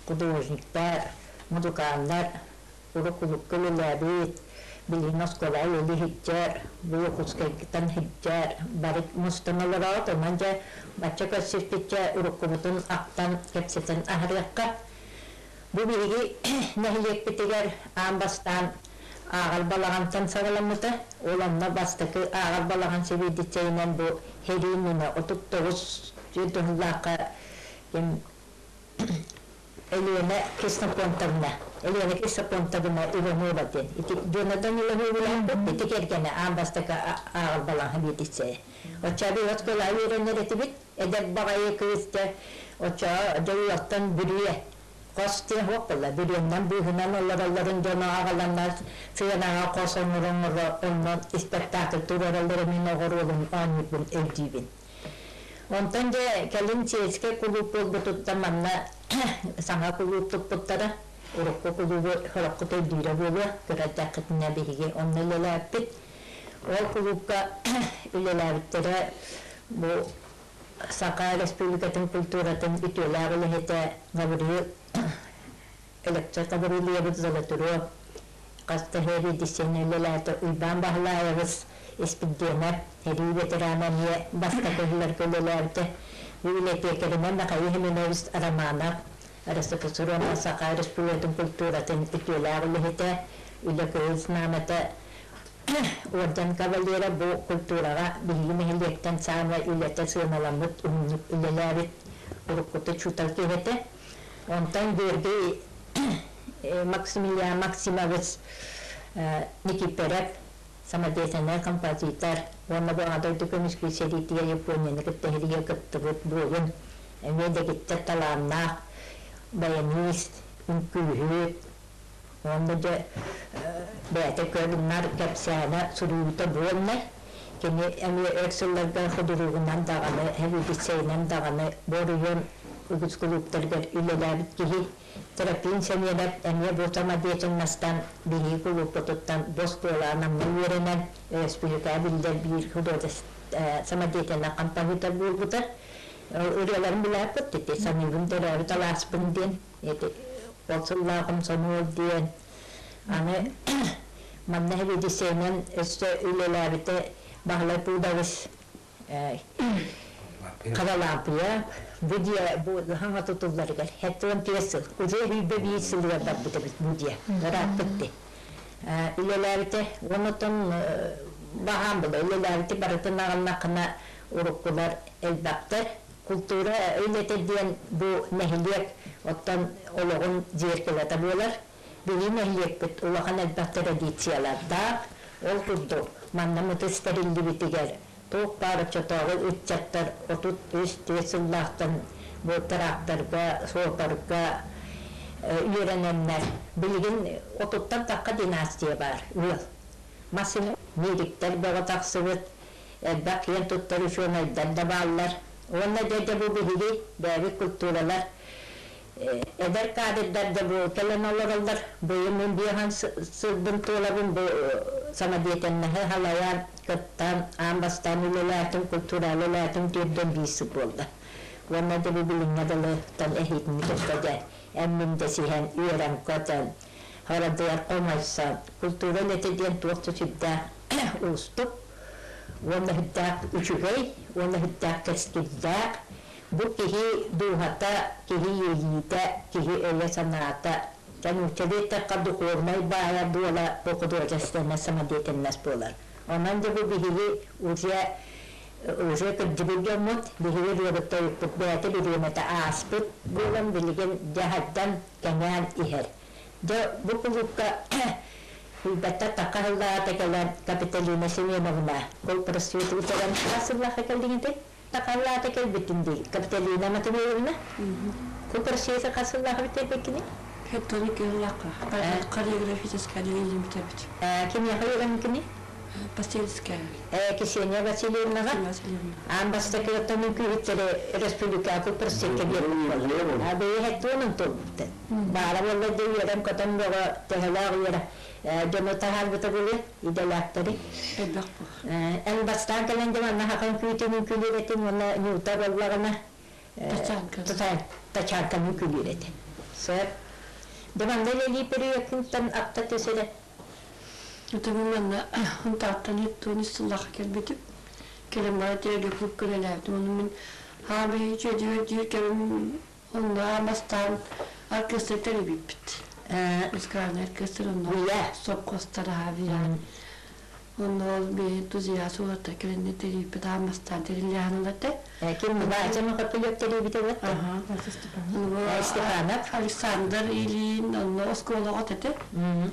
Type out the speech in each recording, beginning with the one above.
художниктар, музыканнар уруккулукка үлэлээбит, билигин оскуолаҕа үлэлии сылдьар, бу Якутскайтан сылдьар, бары мустан олороот, онон дьэ бачча көрсүспүччэ уруккубутун ахтан, кэпсэтэн аһарыахха. Бу биһиги нэһилиэкпитигэр аан бастаан ааҕар балаҕантан саҕаламмыта. Ол онно бастакы ааҕар балаҕан сэбиэдиссэйинэн бу Һэрии иннинэ 39 сыллаахха Елена Ксенофонтовна, Елена Ксенофонтовна Иванова диэн. Ити Дионадан Иванова ити кэргэнэ аан бастакы ааҕар балаҕан сэбиэдиссэйэ. Оччоҕо оскуолаҕа үөрэнэр этибит. Эдэр баҕайы кыыс дьэ оччоҕо дьоруоттан бүрүө хос диэн суох буолла. Бүрүөннэн быыһынан олороллорун дьоно аҕаланнар сыанаҕа хос оҥоро-оҥоро онно испэктээкил туруораллара мин оҕоруолун оонньуурбун өйдүүбүн. Онтон дьэ кэлин сельскэй кулууп буолбутуттан манна саҥа кулууп туппуттара. Урукку кулуубу сороххут өйдүүрэ буолуо, кыра эрдэххитинэ биһиги онно үлэлээппит. Ол кулуупка үлэлээбиттэрэ бу Саха Республикатын культуратын үтүөлээх үлэһитэ Гаврил Өлөксөй Гаврильевич Золотуров хас да сэриидиссэни үлэлээтэ Уйбаан Баһылаайабыс Испирдиэнэп сэрии ветерана эмиэ бастакы сылларга үлэлээбитэ. Бу библиотекарынан Михаил Семенович Романов РСФСР уонна Саха Республикатын культуратын үтүөлээх үлэһитэ, үлэ кыһыл знамята Орден кавалера бу культураҕа биһиги нэһилиэктэн саамай үлэтэ сыаналаммыт уһуннук үлэлээбит уруккута учуутал киһи этэ. Онтон Георгий Максимилиан Максимович Никифоров самодеятельнай композитор уонна бу Аҕа дойду көмүскүүр сэриитигэр Японияны кытта сэриигэ кыттыбыт буойун, эмиэ дэгиттэр талааннаах баянист, үҥкүүһүт, Уонна дьэ бэйэтэ көрүҥнэр кэпсээнэ суруйуута буолла. Кини эмиэ өр сылларга худуругунан даҕаны, эвидицейинэн даҕаны боруйан үгүс кулууптарыгар үлэлээбит киһи. Тропин Семенов эмиэ бу самодеятельностан биһиги кулууппутуттан бу оскуолаҕа Намҥа үөрэнэн, өрөспүүбүлүкэҕэ биллэр биир художественнай самодеятельнай композитор буолбута. Ырыаларын билээппит ити саныыбын төрөөбүт алааспын диэн. Ити ол сыллааҕым сонуол диэн аны манна сэбиэдиссэйинэн өссө үлэлээбитэ Баһылай Пудович Харалаапыйа бу дьиэ бу хаҥа тутулларыгар 75 сыл уже 101 сылыгар барбыт эбит бу дьиэ ырааппыт дии үлэлээбитэ онотон баһаам була үлэлээбити барытын аҕыннаххына уруккулар элбэхтэр Култуура үлэтэ диэн бу нэһилиэк оттон олоҕун зеркалата буолар. Биһиги нэһилиэкпит улахан элбэх традициялардаах. Ол курдук, манна мытыс тэриллибитигэр туох баар оччотооҕу ыччаттар 33 сыллаахтан бу тракторга, суопарга үөрэнэннэр, билигин отуттан тахха династия баар, ыал. Массыына медиктэр бөҕө тахсыбыт, элбэх киэн туттар учуонайдар да бааллар. Уонна дьэ дьэ бу биһиги бэйэбит культуралар эдэр кадрдар да бу кэлэн олороллор. Быйыл мин биэһэн сылбын туолабын бу самодеятельноһы халайан, кыттан, аан бастаан үлэлээтим, культуралы үлэлээтим тиэрдэн биир сыл буолла. Уонна да бу билиҥҥэ дылы тан эһиитини кытта дьэ эммин дэсиһэн, үөрэн-көтөн, харадыар хомойсон, культура үлэтэ диэн туох да сүрдээх уустук уонна сүрдээх үчүгэй уонна сүрдээх кэскиллээх. Бу киһи дууһата, киһи иэйиитэ, киһи өйө-санаата, нууччалыы эттэххэ духовнай баайа буола бу художественнай самодеятельность буолар. Онон дьэ бу биһиги уже уже кырдьыбыт дьоммут, биһиги ырыабыт-тойукпут бэйэтэ бириэмэтэ ааспыт буолан билигин дьэ хайдан кэҥээн иһэр. Дьэ, бу кулуупка Билбэттэр такка сыллаата кэлэн Капитолина Семеновна кул просветителэн хас сыллаахха кэллиҥ Такаллаата кэлбитин дии Капитолина Матвеевна кул просвета хас сыллаах бүтэрбиккиний? Хеттоник ыллаахха хореографическая отделение бүтэбит. Кимиэхэ үөрэммиккиний? Постельская. Ксения Васильевнаҕа аан бастакы үҥкүүһүттэри республика купрсекке биэрбит бэйэ хеттуонун турбут баара буолла дии үөрэн-көтөн бөҕө төһөлөөх үөрэ дьону таһаарбыта буолуо идэлээхтэри элбэх эн бастаан кэлэн дьэ манна хахан күүтүн үҥкүүлүүр этиҥ уонна ньуута буоллаҕына тачанка тачанканы үҥкүүлүүр этэ. Сөп. Дыманна лели периодтан апта төсөлө. Это мен онтааттан хеттуун сыллаха келбитим. Келем бара теле клуб көлелээбитим. Оны мен хаабы чөдүөр кемим онна бастаан оркестр теребиппит. Музыкальный оркестр онно Уя. сопкостар хаабия. Онно би тузия суолата келенне теребиппит аамастаан терилляханалате. Ким баачаны капылып теребите бат. Ага. Степанов. Александр Ильин онно осколого тете.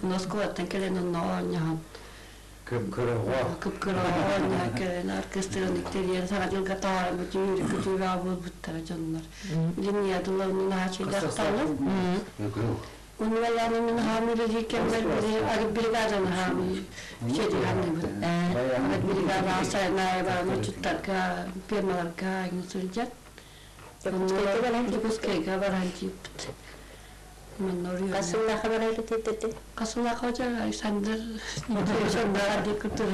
Онно осколаттан келен онно оонньоһон. Кып-кырыға. Кып-кырыға келен оркестрын иктериен сага жылга таарын бүтүр күтүүгө болбуттара дьоннор. Линия дылларынын хаачыйдакталып. Уну мен хамиле кемдер бири агып бригадан хами чеди ханны. Агып бригада сайна барны чуттарга, фермаларга инсульжат. Докускайга баран типт. Мен Касылла хабар айтты. Касылла кожа Александр Александр ди культура.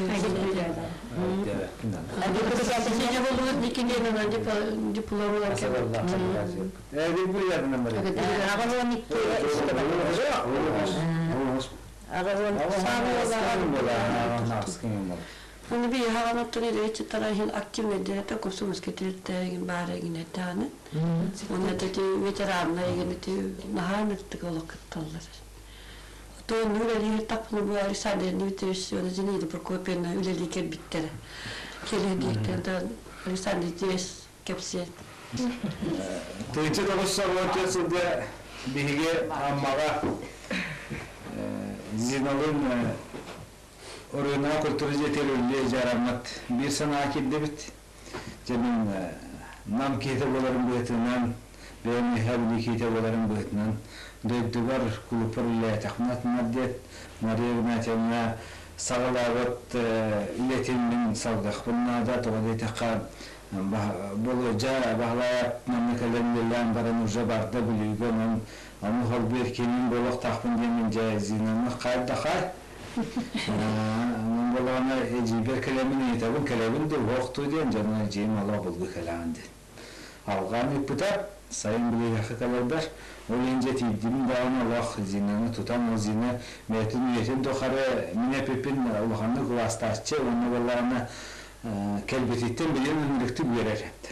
Сине болду никинен диплом. Агалон икки Агалон. Оны би хаганаттан илечи тарахин активный директор комсомольский территория бары таны. Оны тети ветеранна еген ти наханыртык олокытталлар. То нүрели тапны бу Александр Дмитриевич оны Зинаида Прокопьевна үлели келбиттер. Келе Александр Дмитриевич кепсе. Тыйчы тоғыз сылда биһиги аммаға Зиналын оройна культура жетелүлле жарамат бир санаа кирдебит. Жемин нам кейте боларын быытынан, бэйэм хабили кейте боларын быытынан, дойдугар кулупар үлэ тахмат дет Мария Игнатьевна сагалаабыт үлетин салгахпыннаада тоҕо болу жа бахлаят намны баран уже барды бүлүгө аны холбер кенин болох тахпын демен жа зинаны кайда хай Онон болоона эжибер келемин этабын келебин де воқту ден жана жем ала булгу келаан ден. Алган иппыта сайын биле яхы калардар ол инже тиддим даана Аллах зинаны тутан ол зина метин үетин тохары мине пепин улаханны куластачы оны болоона келбетиттен билен өмүрүктү берер эпти.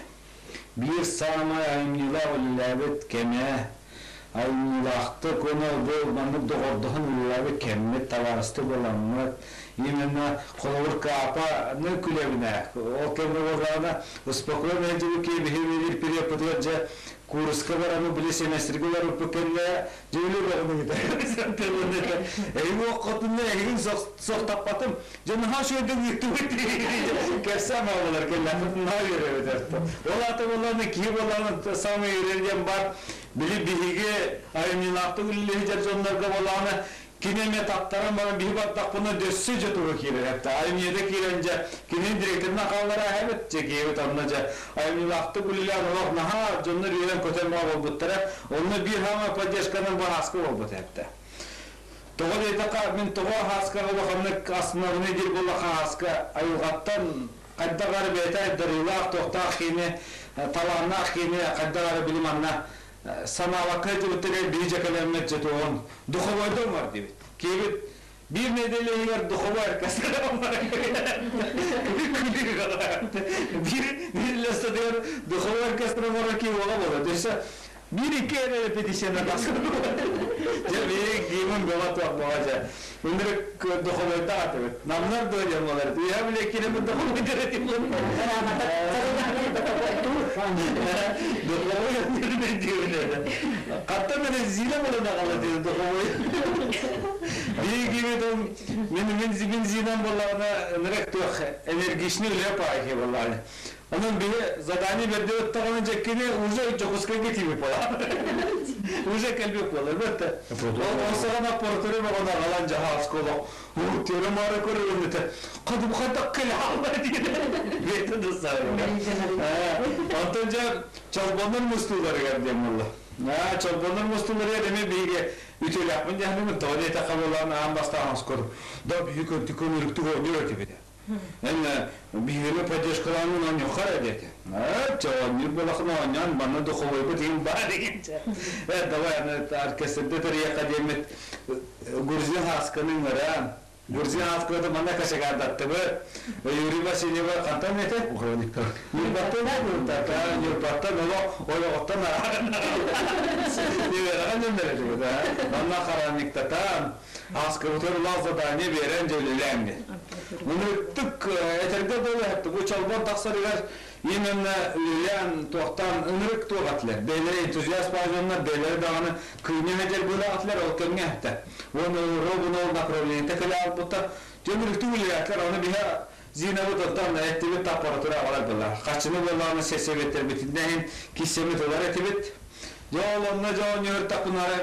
Бир самай айымнила уллабет кеме айымнилақты көне бу маннык догордохун уллабет кеммет табарысты боламмыт. Именно холовур каапа ны күлебине. Ол кемме болғана успокоен жибу ки бихи бир период же курска барамы биле семестрге барып букенне жөйлө барымы гите. Эйги окотунна эгин соктаппатым. Жана ха шөйдөн үктү кепсем алар келләп на беребит. Ол аты боланы ки боланы самый үйренген бар. Били биһиге айымнилакты үлле жоннорго боланы кинеме таптаран бара биһи баттак буну дөссө жотугу кирер хепте айымнеде киренже кинен директорuna каллара хебет же киебит анна же айымнилакты үлле олох наха жоннор үйрен көтөн болбуттара онны бир хама поддержканын баһаскы болбут хепте. Тоҕо дейтака мен тоҕо хаска олохамны основной дир болла хаска айылгаттан кайдагар бета дарилах тохтах хине таланнах хине кайдагар билиманна санаалакка жубуттере бир жакалеммет жетуон духовой дом бар дебит. Кебит бир неделе духовой оркестр бар. Бир бир леста дер духовой оркестр бар ки ола болот. Десе бир икки репетицияна таскы. Же бир гимн болот бага. Үндүрүк духовой таатыбыт. Намнар дойдем олар. Я биле кирем духовой деретим. Духовой Катта менен зиле болона калат духовой. Бир кибетом мен мен мен зинам болана нерек тух энергичный лепа айхи болланы. Onun bir задание берди оттаганы жеккени уже жокусканга тийбей бола. Уже келбек болар. Бетте. Осагана портуре багана галан жаха школа. У тере мара көрүнөт. Кадым катак кел алла дейт. Бетте досар. Антон жа чалбандар мустулар гердем алла. А чалбандар мустулар деме биге үтөлөкмүн дехнем тоне такабылан ам бастаган скор. Да биге тикөн үрүктү көрүнөт бите. Мен бигере поддержкаланын он юкары дети. Чоонньур болохно оонньоон манна духовойбут иһин баар деген. Давай аны оркестрда тэрийэххэ диэммит Грузин хаасканы ыҥыран, Грузин хааската манна кашагардаттыбыт. Юрий Васильева хантан этэ? Охранниктар. Ньурбаттан Ньурбаттан олох ойоҕоттон ааҕан. Үөрэҕин нөмөрөтүгүт, Манна охранниктатан, хааскабытын улаах задание биэрэн дьөлүлээн. Мунуктук этэргэ дылы бу чолбон тахсарыгар именно үлэлээн туохтаан ынырык туох этилэр. Бэйэлэрэ энтузиаст баажаннар, бэйэлэрэ даҕаны кыынньа этэр быылаах этилэр, ол кэмҥэ этэ. Уонна робуна ол направлениета кэлэ албыта. Дьон үлэлээтилэр, оны биһэ Зинабыт оттон эттибит аппаратура аҕалар была. Хачыны буоллаҕына сесебеттербитиннэһин киссемит ылар этибит. Дьол онно дьон ньөртакунары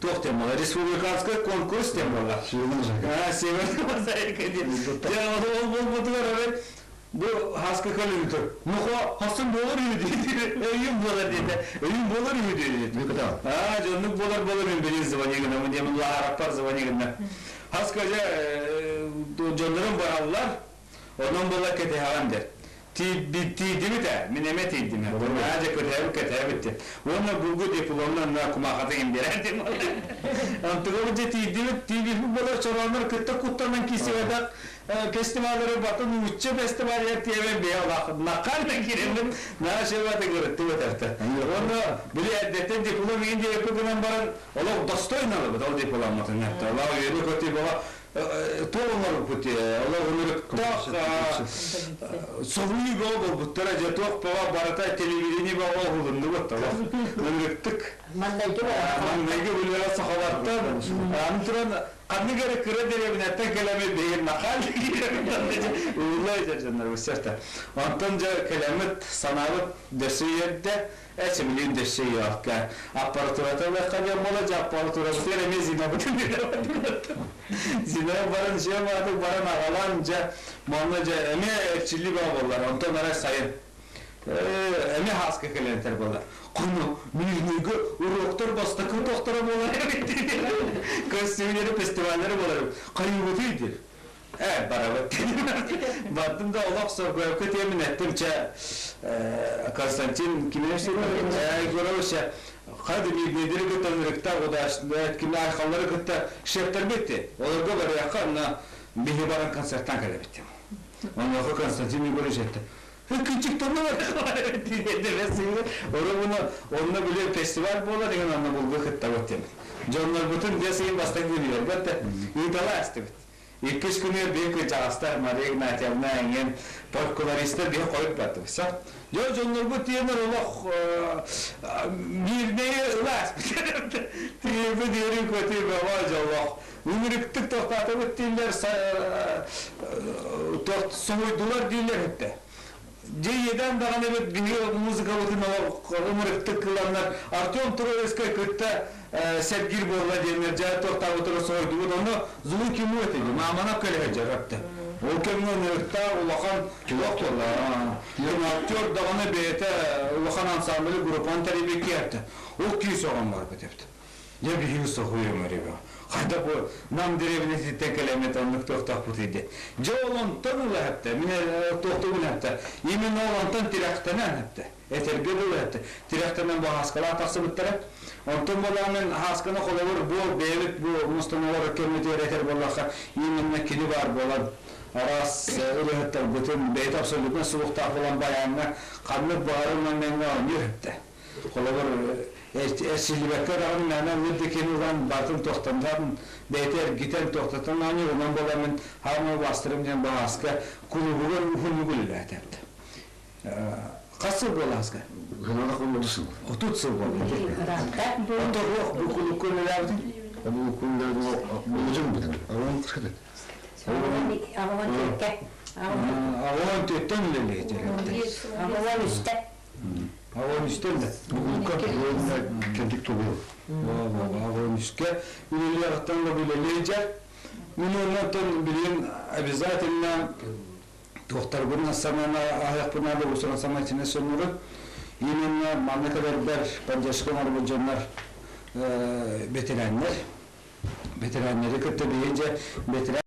туох тем буолар? Республиканский конкурс тем буолар. Северная Северная мозаика диэн. Дьэ, ол болбутугар эрэ бу хаска көлүнүтөр. Нухо хасын болар үһү диэти. Өйүм болар диэти. Өйүм болар үһү диэти. Аа, дьоннук болар болар мен билин звони гына, мы дем лаараппар звони гына. Хаска же дьоннорум бараллар, онон була кетеһаҕан дер. Тиийдибит ээ, мин эмэ тиийдим. Наадьа көтөөбүт көтөөбүт диэн. Уонна булгу дипломна на кумаахата индирэр Антыгы дьэ тиийдибит, тиийбит болар чорооннор кытта куттанан кисиэдэх фестиваллары батын учча фестиваль тиэбен бэйэ олах накан да киреммит наашебаты көрүттү өтөртө. Уонна били эрдэттэн диплом иин диэппи гынан баран олох достойно алыбыт ол дипломматын. Олох үөрүү көтүү бола туоллар бут олох ынырыктаах соһуйуу бөҕө болбуттара дьэ туох бөҕө барыта телевидение бөҕө уһулуннубут олох ынырыктык маҥнайгы бүлүөҕэ сахалартан аны туран ханнык эрэ кыра дэриэбинэттэн кэлэммит биһиги нахаал ууллай дьоннор бусерта онтон дьэ кэлэммит санаабыт дөссө үөрдэ эчимилиин дөссө үөккэ аппаратурата ылыахха диэн буола дьэ аппаратурабытыгар эмиэ Зинабытын Зина баран дьиэ баатык баран аҕалан дьэ манна дьэ эмиэ эрчиллии бөҕө буоллар онтон арай сайын эмиэ хааска кэлэнтэр буолар Куну мирныйга уроктар бастакы тохторо буолар эбит костюмнары фестиваллары буолар хайыбытый диир барабыт бардым да олох соргуйапка тиэмин эттим чэ Константин Кимович Егорович хады мирныйдары кытта ынырыкта удачно кими айхаллары кытта шефтер битти олорго барыахха на биһи баран концерттан кэлэбит онуоха Константин Егорович этти Орубуну онно биле фестиваль буолар деген онно булгу кыттабыт диэн. Дьоннорбутун биэс ыйын бастакы күнүгэр бэтте ыытала астыбыт. Иккис күнүгэр биир кырдьаҕастар Мария Игнатьевна эҥин фольклористар биһи хойут баттыбыт. Дьон дьоннорбут тиэнэр олох мирнэйи ылаас. Тиэрбит үөрүү көтүү бөҕө дьоллох. Үмүрүктүк тохтоотубут дииллэр, соһуйдулар дииллэр этте. Дьэ иэдээн даҕаны эбит биһиги музыкабытын олох ымырыктык кыланнар Артем Троицкай кытта сэргиир буолла диэннэр дьэ тохтообутугар соһуйдубут. Онно звук ему этэ мааманап кэлэһэ дьарапта. Ол кэмҥэ ынырыктаах улахан олох буолла. Актер даҕаны бэйэтэ улахан ансамблы группаны тэрийбит киһи Ол киһи соҕон барбыт эбит. Дьэ биһиги соһуйум эрэ Хайда бу нам деревнетиттэн кэлэммит оннук туохтаахпыт иде. Дьэ ол онтон ыла хэптэ. Мин туохтугун хэптэ. Именно ол онтон тирэхтэнэн хэптэ. Этэргэ дылы хэптэ. Тирэхтэнэн бу хааскалаах тахсыбыттара. Онтон буолаамын хаасканы холобур бу бэйэбит бу мустаналар кэммитигэр этэр буоллахха именно кини баар буолан араас ырыаһыттарбытын бэйэтэ абсолютно суохтаах буолан байааҥҥа ханнык баҕарар момеҥҥа оонньуур хэптэ. Холобур, эрчиллибэккэ даҕаны мээнэ ыллыр да кини ылан бартын тохтонтон бэйэтэ эргитэн тохтотон оонньуур онон буоламмын хаама бастырым диэн баҕаска кулубугар уһуннук үлэлээтэбит. Хас сыл буолла хаска? Гынада куллуду сыл. 30 сыл буолла. Ото бу кулукку үлэлээбитин? Бу куллугу бутун. Агон кыркыт. Агон төркө. Агон төттөн үлэлээти. Агон үстэ. Агон үстэн да. Бу кулукка кентик тобу. Агон үскэ үлэлиэхтэн да үлэлиэжэ. Мин оннотон билин обязательно туохтарбын самана аяқпына да усуран самайтина соннуру. Именно манна кэлэрбэр поддержка оҥорбут дьоннор ветераннар. Ветераннары кытта биһиги ветеран